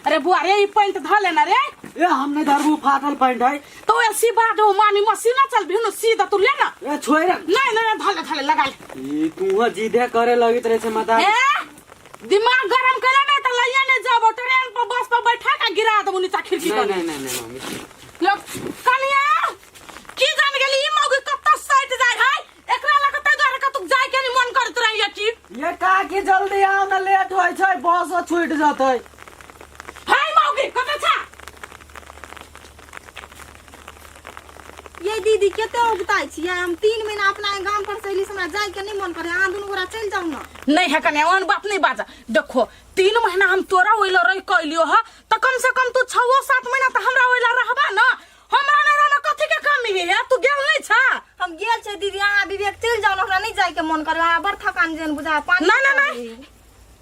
अरे बुआ रे ई पैंट धऽ लेना रे। ए हम नहीं धरबू, फाटल पैंट है। तो ऐसी बात हो मामी मशीन चल भी सीधा तू ले ना। ए छोड़ रे। नहीं नहीं नहीं, धर ले धर ले लगा ले। ई तू जीधे करे लगित रहे छे माता। ए दिमाग गरम करे नहीं तो लइया नहीं जाबो, ट्रेन पर बस पर बैठा के गिरा देबो नीचा खिड़की नहीं पर। नहीं नहीं नहीं मम्मी। लोग कनिया की जान गेली ई मौगी कत्ता सट जाय है, एकरा लग ते द्वारे कतुक जाय के नहीं मन करत रहिया की। ये का की जल्दी आओ ना, लेट होय छै, बस छूट जतै। हाय मौगी कत छा? ये दीदी कते उगताइ छियै, हम 3 महीना अपना गाम पर से अयली से हमरा जाय के नहीं मन करे, अहाँ दुनू गोरा चलि जाउ ना। नहीं है कन्या, ओहन बात नहीं बाजा। देखो 3 महीना हम तोरा ओइला रह कैलियो ह, त कम से कम तू 6-7 महीना त हमरा ओइला रहबा ना। हमरा नहीं रहना कथी के कमी है, तू गेल नहीं छा? हम गेल छै दीदी, अहाँ विवेक चलि जाउ ना, हमरा नहीं जाय के मन करे, हमरा बड़ थकान जेन बुझा पानी ना, ना, ना।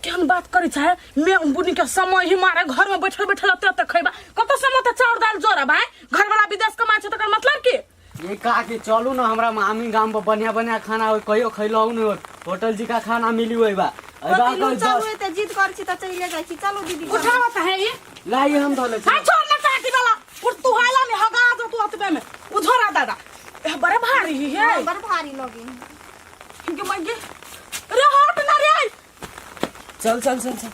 केहन बात करै छै, मैं बुनी के समय ही मारे घर में बैठल बैठल ओते ओते खैबा, कत समय त चाउर दाल जोड़ा भाई, घर वाला विदेश कमाइ छै तकर मतलब की? ये का की चलू ना हमरा मामी गाम पर बढ़िया बढ़िया खाना होय, कहियो खैलहु नहीं होय, होटल जी का खाना मिली होय बा। अइ बा कथी कोई लूचा दस हुए त जिद कर छी त चलिए जाइ छी, चलू दीदी, चलू। उठावा त है ये। लाई हम धले छी। हां छोड़ ना चाटी वाला, उठ तू हाला में हगा जो तू अतबे में। उझोरा दादा। ए बड़े भारी ही है। हाँ, बड़ भारी लगे। के मगे। रे हट ना रे। चल चल चल चल।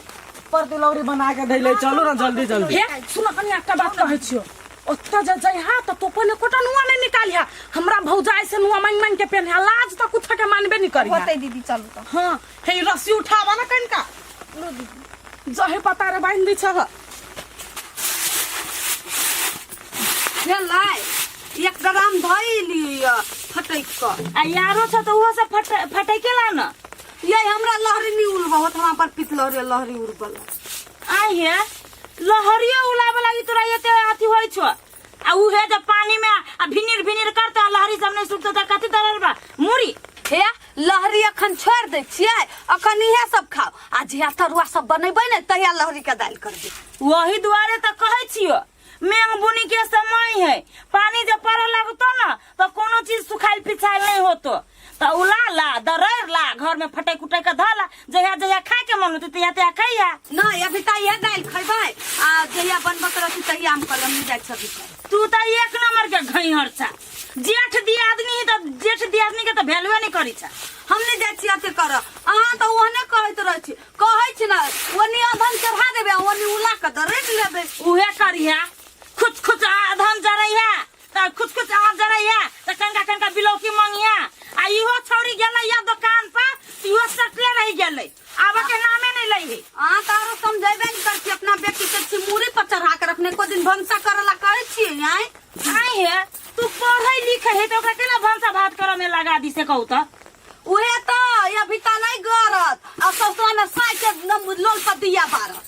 पर तिलौरी बना के धैले, चलू ना जल्दी जल्दी। हे सुन कनी एकटा बात कहै छियो, ओतऽ जे जइहा तऽ तू पहिले कोटा नुआ नहीं निकालिहा, हमरा भौजाई से नुआ मांगि मांगि के पेन्हा, लाज तऽ कुछ के मानबे नहीं करिहा। होतै दीदी, चलू तऽ। हाँ हे रस्सी उठावा ना कनिका। लो दीदी। जहे पता रे बांधि दै छह। भेलै एक ड्राम धोइ लिअ फटकि कऽ। आ यारो छ तऽ ओहो सब फटैके ला न। ये हमरा लहरी नहीं उड़बा होत, हमरा पर पित लहरी लहरी उड़बल। आ हे लहरियो उड़ाबे लागी तोरा एते अथी होइ छौ, आ उहे जब पानी में आ भिनिर भिनिर करतौ, लहरी सब नहीं सुखतौ त कथी दरल बा मुरी। हे लहरी अखन छोड़ दै छियै, अखन इहे सब खाओ, आ जहिया तरुआ सब बनेबै ने तहिया लहरी के दालि करबै। वही दुआरे त कहै छियो मेघ बुनी के समय है, पानी जब पड़े लगतो ना तो कोनो चीज सुखाइल पिछाइल नहीं होतो, तो उला ला दरड़ ला घर में फटक उटक के धला, जहिया जहिया खाए के मन होते तहिया तहिया खइया। नहीं अभी त इहे दालि खइबै, आ जहिया बनबऽ के रहतै तहिया हम कलम नहीं जाइ छबी। तू त एक नंबर के घैहर छा, जेठ दियादनी त जेठ दियादनी के त वैल्यूए नहीं करी छा। हम नहीं जाइ छी अथी करऽ, अहाँ त ओहने कहैत रहै छी, कहै छी ना ओनी अधन चढ़ा देबै, ओनी उला के दरड़ लेबै। उहे करिहा, खुच खुच अधन जरैहा त खुच खुच आँच जरैहा त कनका कनका बिलौकी मंगिहा। आ इहो छौरी गेलै या दोकान पर, इहो सटले रहि गेलै, आबऽ के नामे नहीं लै है। अहाँ त आरो समझेबे नहीं करै छी, अपना बेटी के छी मूड़ी पर चढ़ा के रखने, को दिन भनसा करे ला कहै छियै आँय। आँय हे तू पढ़ै लिखै है त ओकरा केना भनसा भात करऽ में लगा दी से कहू त? उहे त अभी त नहीं गरत, आ ससुरा में साय के लोल पर दिया बारत।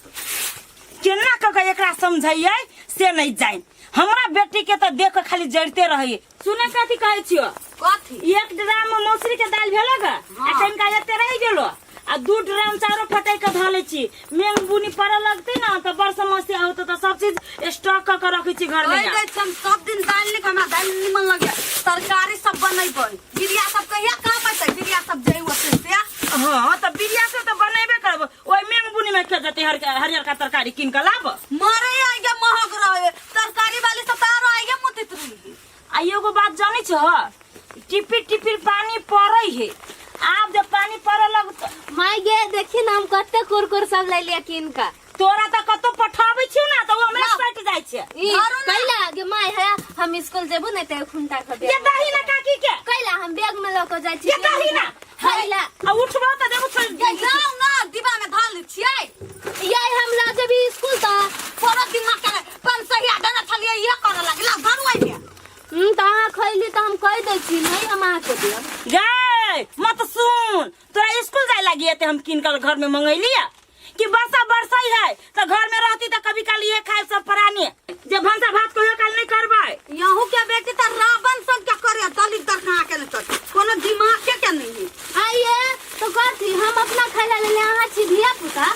केना कऽ के एकरा समझैयै से नहीं जानि, हमरा बेटी के त देख के खाली जड़ते रहै। सुने कथी कहै छियो? कथी? एक ड्राम में मौसरी के दालि भेलो ग, आ कनिका एते रहि गेलो, आ 2 ड्राम चारो फटैक के धऽ लै छी, मेघ बुनी पड़ऽ लगतै ना त बड़ समस्या होतै, त सब चीज स्टॉक कऽ के रखै छी घर में। कहि दै छी हम सब दिन दालि नीक, हमरा दालि निमन लगैया, तरकारी सब बनेबै, बिरिया सब कहिया काम अयतै, बिरिया सब जै ओतै से। हाँ त बिरिया सब त बनेबे करब, ओइ मेघ बुनी में के जेतै हरियर का तरकारी कीन के लाब। मरे आइगे महग रहे तरकारी वाली सब त आरो आइगे मुतित रही। आ एगो बात जानै छह, टिपिर टिपिर पानी पड़ै है, आब जब पानी पड़े लगतौ। माय गे देखी ना हम कते कुरकुर सब ले लिया कीन का। तोरा त कतौ पठाबै छियौ ना त ओ हमरा सटि जाइ छै। ई कैला गे my है, हम स्कूल जेबो ने ते खुंटा खबे। ये दही ना काकी के। कैला हम बैग में ल के जाइ छी। ये दही ना। कैला। आ उठबो त देबो छोड़। ये जाऊ ना डिब्बा में धर लै छियै। ये हम ल जेबी स्कूल त। कोनो दिमाग के पान सही आदत छलियै ये करऽ लागला धरू आइ के। त अहाँ खैली त हम कहि दै छी, नहीं हम अहाँ के देब। गै मत सुन, तोरा स्कूल जाय लागी एते हम कीन के घर में मंगैलिया कि वर्षा बरसै है त घर में रहती त कभी काल ये खाए सब प्राणी, जे भनसा भात कहियो काल नहीं करबै। यहू के बेटी त रावण सन के करे दलित दर कहाँ के नहीं चल, कोनो दिमाग के के नहीं है। आइए तो कथी हम अपना खाय ला लेले, अहाँ छी धिया पुता।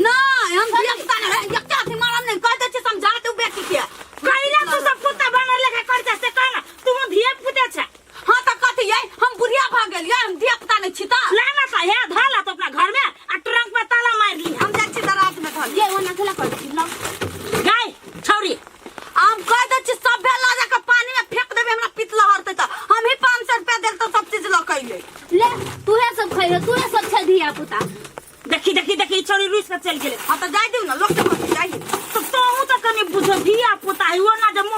नहीं हम धिया पुता नहीं है, एकटा अथी मारम नहीं, कह दै छी समझा तू बेटी के। कैला तू सब कुत्ता बनल लेखा कर से कह ना, तू धिया पुते छे। हाँ त कथी ये हम बुढ़िया भ गेलियै, हम धिया पुता नहीं छी त। ला ना त हे धऽ ला तो अपना घर में आ ट्रंक में ताला मार ली। हम जाइ छी दराज में धऽ। ये ओना खेला कर छी ला।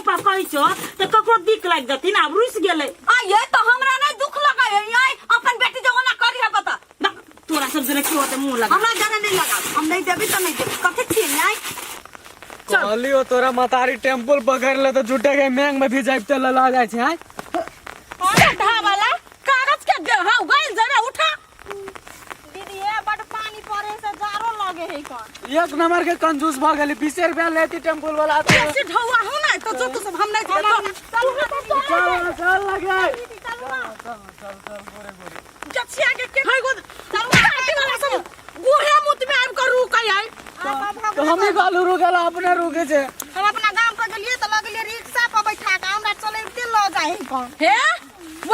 मुंह पर कहै छो तऽ ककरो दिक लागि जथिन आब रुसि गेलै आ ये तो हमरा नहीं दुख लगा है ये अपन बेटी जो ओना करी है बता बा, तोरा सब जरे की होते मुंह लगा हमरा जरे नहीं लगा हम नहीं देबी तो नहीं देबी कथी छियै न्याय कहली हो तोरा मतारी टेम्पल पकड़ ले तो झूठे के मेंग में भी जाइब ते लला जाइ छै आँय? गड्ढा वाला कागज के देह गइल जरा उठा दीदी हे बड पानी पड़े से जारो लगे है कन एक नंबर के कंजूस भ गेली 20 रुपया लेती टेम्पल वाला तो बेसी ढौआ हूँ ना तो जो तू सब हम नहीं जेबै चलू ना चलू चल चल लगे दीदी चलू ना गछिया के के भाई गो काटी वाला सब गुहे मुत में आबि के रुक आई तो हम ही कहलू रुकेला अपने रुके छे हम अपना गाम पर गेलिए तऽ लगलिए रिक्शा पर बैठा के हमरा चलैते लऽ जाइ है कन हे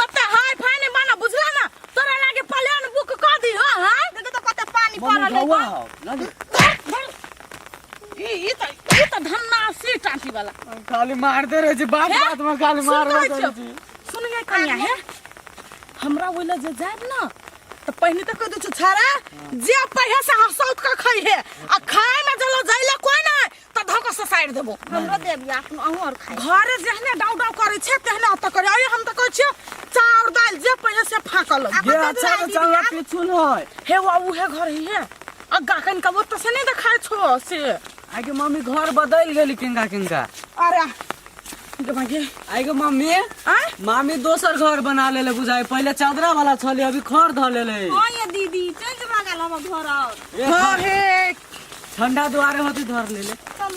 ओते हाय फाय नहीं माना बुझला ना तोरा लागे प्लेन बुक कर दी हो हाय देखियौ तऽ कते पानी मम्मी पड़ल है ढौआ कन। हो ना दी। ई ई त ई त धन्ना सी टाटी वाला खाली मारते रहे छी बात हे? बात में खाली सुन मारबे कहै करै छियौ। छी सुन गे कनिया हे हमरा ओहि लए जे जायब ना तऽ पहिने तऽ कहि दै छौ छाड़ा जे पहिने से हसौत के खै हे आ खाय में जलो जाइले कोई नहीं तऽ धक से साइड देबो हमरो देब या अखन अहूँ और खाइ घरे जेहने डाउ डाउ करै छै तेहने ओतऽ करै अरे हम तऽ कहै छियौ चाउर दालि जे पहिने से फाँकल ये अच्छा तो चल किछु नहीं हे वा उहे घर ही है अग्गा कनि कब ओतऽ से नहीं देखाइ छौ से आगे मम्मी घर बदल गेली किनका किनका अरे गे भागे आगे मम्मी आँय मामी दोसर घर बना लेले बुझाइ पहिले चदरा वाला छले अभी खर धऽ लेले हाँ ये दीदी चेंज भऽ गेल हमर घर और ए, हाँ हे ठंडा दुआरे होती धर लेले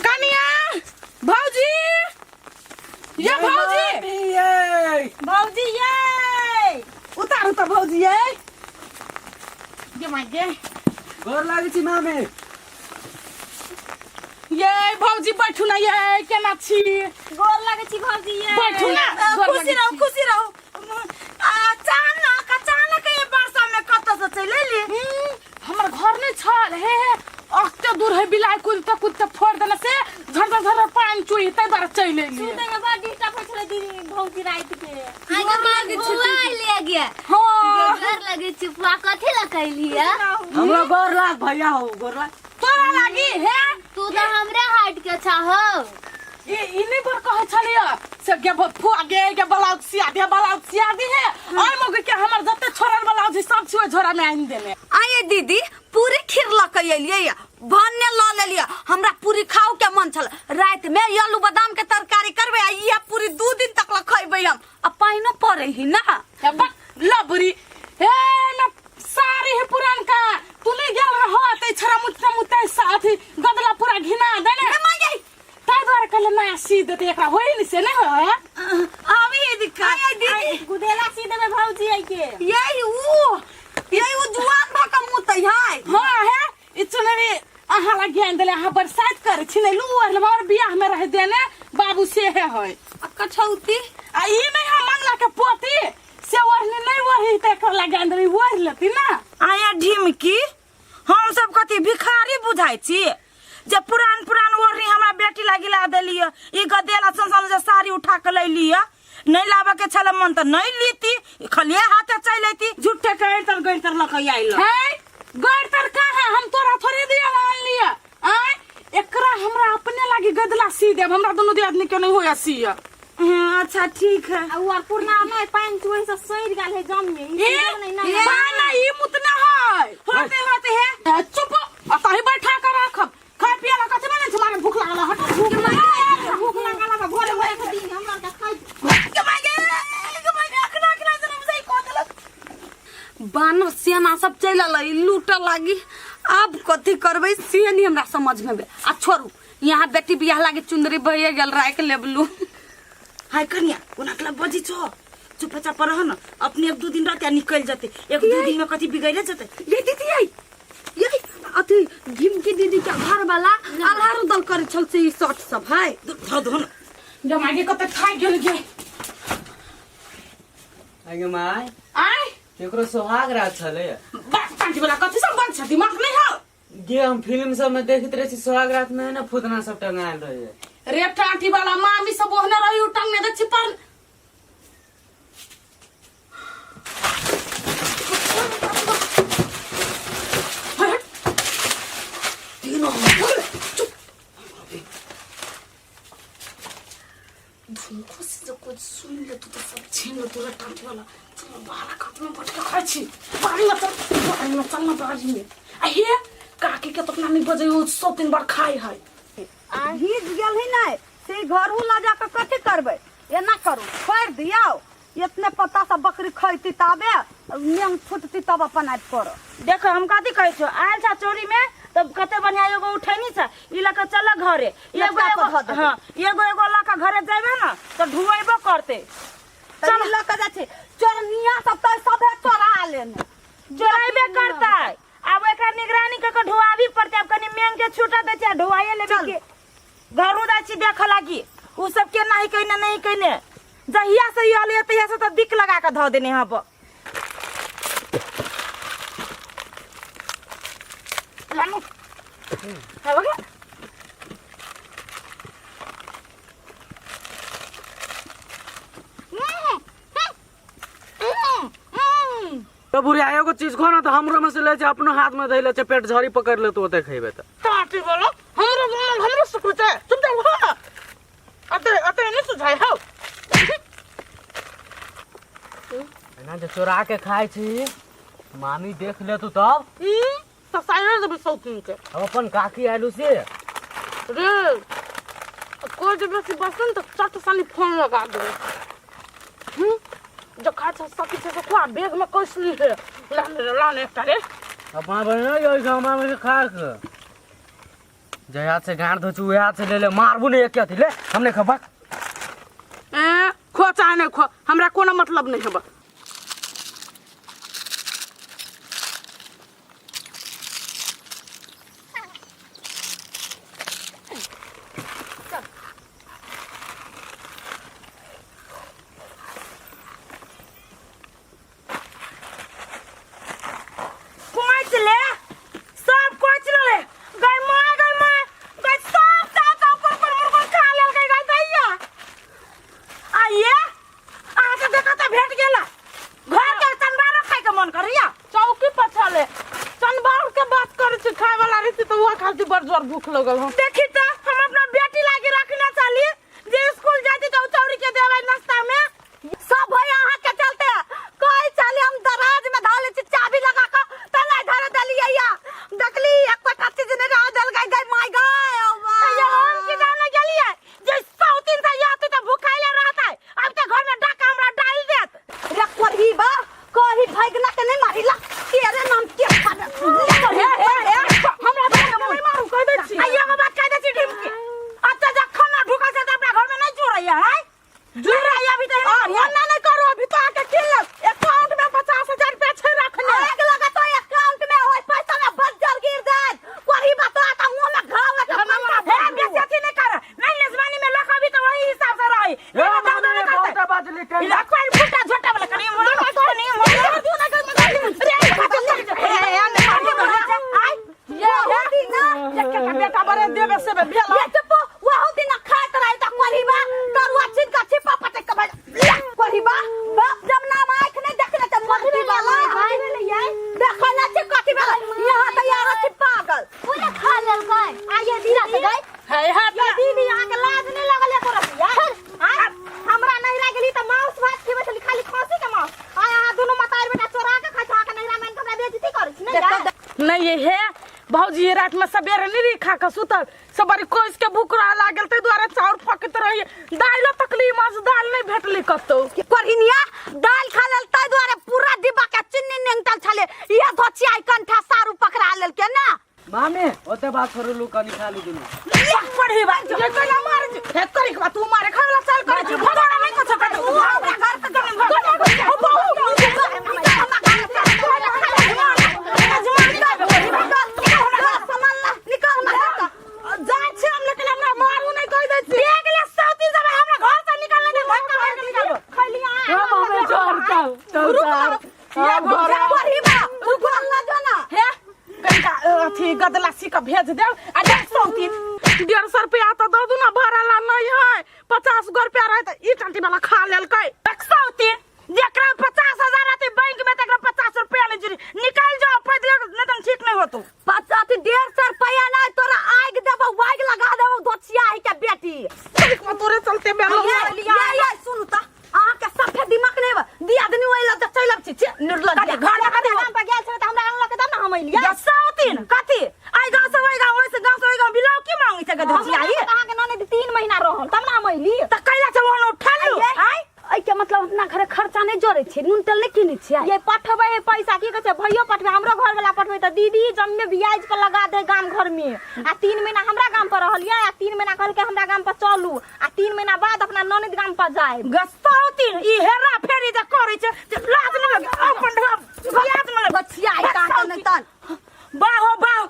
कनिया भौजी ये भौजी मामी, ये भौजी ये उतारू तऽ भौजी ये गे माय गे गोर लागै छी मामी ये भौजी बैठू ना ये केना छी गोर लगै छी भौजी ये बैठू ना गोर खुशी लागै रहू छी। खुशी रहू अचानक अचानक ये वर्षा में कतऽ से चलि एली हमर घर नहीं छल हे हे अते दूर है बिलाइ कुदते कुदते फोड़ देने से झर झर पानि चुई ताहि दुआरे चलि एलियै सुतै में बड़ डिस्टर्ब होइ छलै दीदी भौजी राति के आगे मार बुआ ले गया हाँ गोर लगे छी बुआ कथी लए कैली है हमरा गोर लाग भैया हो गोर लाग तोरा लागी हे तू तो हमरे हार्ट के छहो ई ई नहीं पर कहै छलियै से गे फुआ गे गे ब्लाउज सिया दे ब्लाउज सिया दे हे ओइ मौके के हमर जते छोड़ल ब्लाउज है सब छी ओइ झोरा में आनि देने आये दीदी पूरी खीर लऽ के एलियै या भन्ने लऽ लेलियै हमरा पूरी खाओ के मन छल राति में आलू बादाम के तरकारी करबै आ इएह पूरी 2 दिन तक लऽ खैबै हम आ पानिओ पड़ै ही ना हे बक लबरी हे न सारी है पुरानका तू नहीं गेल रह ते छरा मुत्ता मुत्ता साथी गदला पूरा घिना देने ताहि दुआरे कहले नया सी देते एकरा होई नहीं से नहीं होय अभी दिक्कत आये दीदी गुदेला सी देबै भौजी आई के यही ऊ यही ऊ जुआन भऽ के मुतै है हाँ हे ई चुनरी अहाँ लग ज्ञान देले अहाँ बरसात करे छी नहीं लू और हमर बियाह में रह देने बाबू से है होय आ कछौती आ ई नहीं हम मंगला के पोती से ओढ़नी नहीं ओढ़ी त एकरा लग ज्ञान देले ओढ़ लेती ना आया ढिमकी हम सब कथी भिखारी बुझाइ छी जे पुरान पुरान ओढ़नी हमरा बेटी लागी ला देलियै ई गदेला सन सन जे साड़ी उठा के लैलियै नहीं लाबऽ के छलै मन तऽ नहीं लीती खलिए हाथे चलि अयती झूठे के अड़ितर गड़ितर लऽ के आयल है गैर तर का है हम तोरा थोड़े दिया आन लिया आय एकरा हमरा अपने लागी गदला सी देब हमरा दुनू दियादनी के नहीं होया सी अच्छा ठीक है आ उ आर पुरना नहि पानि चुहै से सड़ि गेल है जमे ई ए सीधो नहि ना पाना ई मुतना है होते होते है ए, चुप अतही बैठा कर राखब खाय पिए ला कथी बने छै मारे भूख लागल हट भूख लागल भूख लागल है भोरे भोरे के दिन हमरा के खाइ के माय गे के माय गे अखना अखना से बुझाइ कऽ देलक बानर सेना सब चलि अलै लूटऽ लागी आब कथी करबै से नहि हमरा समझमे आबै। आ छोड़ू यहाँ बेटी बियाह लागी चुन्दरी भइए गेल राखि लेबलू हाय कनिया ओना कला बजी छो चुपचाप रह न अपने एक 2 दिन रहते आ निकल जते एक दू दिन में कथी बिगड़े जते ये दीदी आई ये अथी झिमकी दीदी के घर वाला आल्हार उदल करे छल से ई शर्ट सब है धो धो न जमागे कते थाकि गेल गे आगे माय आय केकरो सोहाग रात छलै बात पाँच वाला कथी सब बंद छ दिमाग नहीं हो गे हम फिल्म सब में देखैत रहै छी सोहाग रात में ने फुदना सब टंगायल रहै रे टाटी वाला मामी सब ओहने रही टंगने दे छिपल झुमको से जो कुछ सुन ले तू तो सब छीन ले तोरा टांट वाला। चल बाहर खात में बैठ के खाइ छी। बाड़ी में चल, बाड़ी में चल ना, बाड़ी में। आ हे काकी के तो अपना नहीं बजे हो, 100 तीन बार खाई है। आ भीज गेल है नहीं से घरू ला जाके कथी करबै? एना करू, छोड़ि दियौ। इतने पत्ता सब बकरी खैती ताबे नेंग छूटती तब अपन आबि करब। देखो हम कथी कहै छौ, आयल छा चोरी में तब कते बढ़िया एगो उठैनी छा, ई लऽ के चल घरे। एगो लटका एगो पर धऽ देबै। हाँ, एगो एगो लऽ के घरे जेबै ने तऽ ढुएबो करतै। चल लऽ के जाइ छी। चोरनिया सब तऽ सभे चोरा लेने। चोराइबे करतै। आब एकरा निगरानी कऽ के ढुआबी पड़तै। आब कनी मेंग के छूटा दै छै आ ढुआइए लेबै के घरो जाइ छी देखऽ लागी उ सब केना ही कइने नहीं कइने। जहिया से ई अलै तहिया से तऽ दिक लगा के धऽ देने हब। लानू। आबो गे। तो बुढ़िया एगो चीज खो ना तो हमरो में से ले जा, अपनो हाथ में धै ले छै, पेट झड़ी पकड़ ले तो ओते खेबे त। टाटी बोलो हमरो मन हमरो सुकुचे तुम तो हो ना अते अते नहीं सुझाय हो। एना जे चोरा के खाय छी, मामी देख ले तू तब। तो साइड देबे सौतीन के। अब अपन काकी आयलू से। रे कोई जे बेसी बसन तो चट सानी फोन लगा देबे। जो खा छ सकी छ से खुआ, बैग में कैसली है। लाने रे, लाने एकटा रे। अपना बने यो हमरा में खा के। जे हाथ से गांड धोचू उहे हाथ से ले ले, मारबू नहीं एक अथी ले, हम नहीं खबक। ए खो चाहे नहीं खो, हमरा कोनो मतलब नहीं हबा। कोच ले, सब कोच ले। गई मां, गई मां, गई सब चाव चाव कुर कुर मुर कुर खा लेल गई गई दैया। आइए अहाँ के देखा त भेट गेला। घर के चनबारो खाय के मन करैया। चौकी पर छले चनबार के बात करै छी, खाय वाला रही त वह खातिर बड़ जोर भूख लगल हम। देखी त हम अपना बेटी लागी रखने चली जे स्कूल जाती त चौरी के देबै नाश्ता में। सब है अहाँ के चलते कहै छली हम दराज में धऽ लै छी चाबी लगा के त नहि धरे देलियै या। देखली एकोटा चीज नहि रह देल गई, गई my गई। तैयो हम की जाने गेलियै जे 100 दिन से याद त भूखाइले रहतै, अब त घर में डाका हमरा डाल देत। रे कोढ़ी बा कही भैगना के नहीं मारिला, तेरे नाम के खाना। हे, हे, हे, हमरा भैगना नहीं मारू कह दै छी। आ एगो बात कह दै छी ढिमकी, अच्छा जखन ना ढुकै छै त अपना घर में नहीं चोरैया है। जुड़ैया अभी तो और ओना नहीं करो, अभी तो आके किन ले। अकाउंट में 50,000 रुपया छै रखने। आग लगा तो अकाउंट में ओइ पैसा में बज्जर गिर जाए। कोढ़ी बा तो आता मुंह में घाव है तो पंखा हे, बेसी अथी नहीं कर। नहीं लेजवानी में लख अभी तो वही हिसाब से रही। ए, नहीं, बताओ तो मामी, नहीं करते। बहुत बात लिखे। इला कोई फुटा झोटा वाला कनी, मोर कनी, मोर कनी। रे, खत्म कर दे। हे, हे, नहीं मार दे, आय। ये, ये, ये, के बेटा बड़े देबे सेबे भेल। ये चुप, वहु दिन खात रही त कोढ़ी बा तरुआ छिन का छिपा पटक के भाई। कोढ़ी बा बाप जब नाम आंख नहीं देखले त मरती वाला। देखो ना छी कथी वाला, यहाँ त यारो छी पागल। पूरा खा लेलकै। आ ये दीदा से गई। हे, हे, ये दीदी यहाँ के लाज नहीं लगल एको रतिया। आय, हमरा नहिरा गेली त मांस भात खेबै छली, खाली खसी के मांस। आय अहाँ दुनू मतार बेटा चोरा के खाइ छौ, अहाँ के नहिरा में हमरा बेइज्जती करै छी, नहीं जाय? नहीं ये हे भौजी, ये रात में सबेरे नहीं रही खा के सुतल, सबरी कोस के भूख रहा लागल ताहि दुआरे चाउर फकैत रही। दाइलो तकली माछ दाल नहीं भेटली कतौ। कोढ़िनिया दाल खा लेल ताहि दुआरे पूरा डिब्बा के चिन्नी नेंगटल छले, ये धोचिया कंठा सारू पकड़ा लेल के ना। मामी ओते बात छोड़ू, लू कनी खा लू दुनू। पढ़ी बात ये कोना मारे छी? हे करी के बात तू मारे खाय वाला चाल करे छी। भगवान नहीं कुछ कर उ हमरा घर से जमीन जाइ छी हम, लेकिन हमरा मारू नहीं कह दै छी। देख ले सौती सब हमरा घर से निकालने दे, धक्का मार के निकालो। ए, मामी, चल, चल, चल, चल। ये निकल। हे कनिका अथी गदला सी के भेज देब आ डेढ़ सौ तीन 150 रुपया तो दऽ दू ना, भाड़ा ला नहीं है। 50 गो रुपया रहे त ई टंटी वाला खा लेलकै। एक सौ तीन जेकरा 50,000 आते बैंक में तकरा 50 रुपया नहीं जुड़ी, निकाल जाओ पैदल, नहीं तो ठीक नहीं होतो। पचास 150 रुपया नहीं तोरा आग देबो, वाग लगा देबो दोचिया है के बेटी। तोरे चलते बेलो। ये तऽ अहाँके ननद 3 महीना रहल तब ने हम अइली। तऽ कैला से ओहन उठल आय? एहिके मतलब अपना घरे खर्चा नहि जोड़ै छियै, नून तेल नहि किनै छियै? ये पठबै है पैसा, की कहै छै, भैयो पठबै, हमरो घर वाला पठबै, तऽ दीदी जम्मे ब्याज पर लगा दे गाम घर में। आ 3 महीना हमरा गाम पर रहलियै, आ 3 महीना कहलकै हमरा गाम पर चलू, आ 3 महीना बाद अपना ननद गाम पर जायब। गसौतीन ई हेरा फेरी जे करै छै जे लाज नहि लगे अपन ब्याज में लगे। बचिया है कहाँ नहि तन। बाहो बाहो,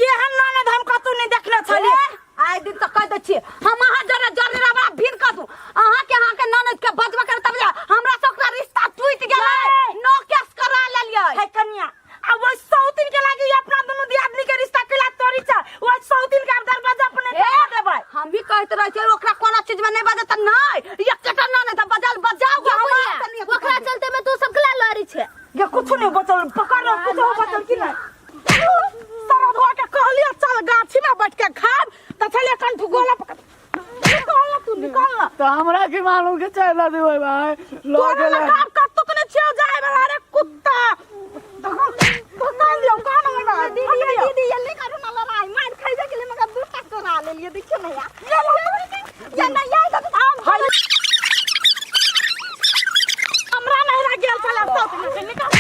एहन ननद हम कतौ नहि देखने छलियै। आइ दिन तऽ कहि दै छियै, हम अहाँ जरे जरे हमरा भीड़ कऽ दू। अहाँके ननद के बजबे करे तब जा, हमरा से ओकरा रिश्ता टूटि गेलै, नो केस करा लेलियै। हे कन्या, आ ओहि सौतीन के लागी अपना दुनू दियादनी के रिश्ता कैला तोड़ी छ? ओहि सौतीन के आब दरवाजा पर नहि ए, देबै। हम भी कहैत रहै छियै ओकरा कोनो चीज में नहि बजत तऽ नहि, एकेटा ननद तऽ बजल बजाउ गे, हमरा से नहि ओकरा चलते में तू सब केला लड़ी छे? ये कुछ नहीं बचल, पकड़ लो, कुछ हो बचल कि नहीं? सरधुआ के कहलिए चल गाछी में बैठ के खाब, तऽ छलिए कंठ गोला पकड़ निकाल ना, तू निकाल ना। तो हमरा की मालूम के चला देबै भाई लो तोरा गेलै। लगाब कतौ के नहि छियौ जाय वाला रे कुत्ता। धक्का दियौ कहाँ ना होइबा। दीदी, दीदी, ये नहीं करू ना लड़ाई, मार खाइबे के लिए मगर दूटा चोरा लेलिए, देखियो ना यार। ये नहीं यार, तो हम हमरा नहीं गेल छलै सब निकाल।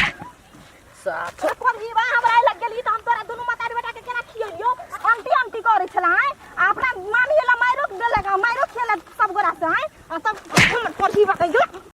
पर ही बा हमरा लग गेली त हम तोरा दुनू मतारी बेटा के केना खियलियो? आंटी आंटी करे छला आय, आ अपना मामी एला माइरो देलक, माइरो खेलक सब गोरा से आय, आ तब हम पर ही बा कहियो।